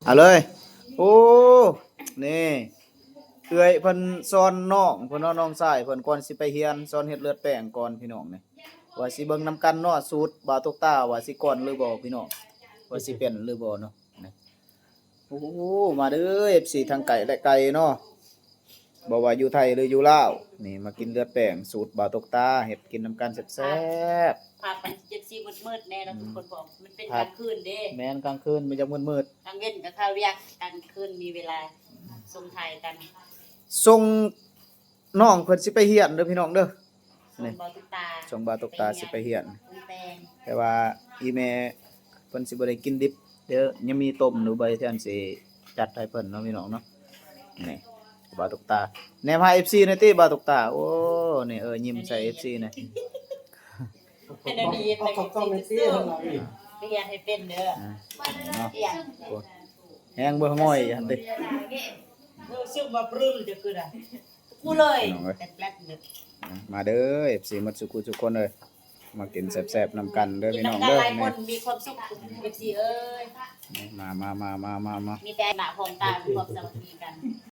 ເອົາເລີຍ. ໂອ້ ນີ້ ເອື້ອຍເພິ່ນສອນນ້ອງເພິ່ນເນາະ ນ້ອງຊາຍເພິ່ນ ກ່ອນຊິໄປຮຽນ ສອນເຮັດເລືອດແປງກ່ອນພີ່ນ້ອງນີ້. ວ່າຊິເບິ່ງນຳກັນເນາະ ສູດບ່າວຕຸກຕາ ວ່າຊິກ່ອນຫຼືບໍ່ພີ່ນ້ອງ ວ່າຊິເປັນຫຼືບໍ່ເນາະ. ນີ້ ໂອ້ ມາເດີ ເອັຟຊີ ທັງໃກ້ແລະໄກເນາະ. ບໍ່ວ່າຢູ່ໄທຫຼືຢູ່ລາວ ນີ້ມາກິນເລືອດແປງສູດບ່າວຕຸກຕາ ເຮັດກິນນຳກັນແຊບໆ. ພາບມັນເຈັບຊີມືດໆແດ່ເນາະ ອືມ ທຸກຄົນບອກ ມັນເປັນກາງຄືນເດ້. ແມ່ນ ກາງຄືນມັນຈະມືດໆ ກາງເວັນກໍຄາວຽກ ກາງຄືນມີເວລາສົ່ງທ້າຍກັນ ສົ່ງນ້ອງເພິ່ນຊິໄປຮຽນເດີພີ່ນ້ອງເດີ. ສົ່ງ ນີ້ ບ່າວຕຸກຕາ ສົ່ງບ່າວຕຸກຕາຊິໄປຮຽນ ແຕ່ວ່າອີ່ແມ່ເພິ່ນຊິບໍ່ໄດ້ກິນດິບເດີ ຍັງມີຕົ້ມຢູ່ ບ່າວເທຍນຊິຈັດໃຫ້ເພິ່ນເນາະພີ່ນ້ອງເນາະ. ນີ້ບ່າວຕຸກຕາ ແນມຫາເອັຟຊີແດ່ຕິບ່າວຕຸກຕາ. ໂອ້ ນີ້ ເອີ ຍິ້ມໃສ່ເອັຟຊີແດ່. ເຮັດອັນນີ້ ເຮັດອັນນີ້ ເຮັດໃຫ້ເປັນເດີ ອ່າ ເນາະ. ໂອ້ ແຮງເບິ່ງງອຍຫັ້ນຕິ ຮູ້ສຶກວ່າບຣຶ້ມຈະຄືດາ ກູເລີຍ ພີ່ນ້ອງເອີຍ ແປດໆເດີ. ອ່າ ມາເດີ ເອັຟຊີ ໝົດສູ່ຜູ້ສູ່ຄົນເອີຍ ມາກິນແຊບໆນຳກັນເດີພີ່ນ້ອງເດີ. ກິນນຳກັນຫຼາຍຄົນມີຄວາມສຸກ ເອັຟຊີເອີຍ. ມາໆໆໆໆ ມີແຕ່ໜ້າພ້ອມຕາ ມີຄວາມສາມັກຄີກັນ.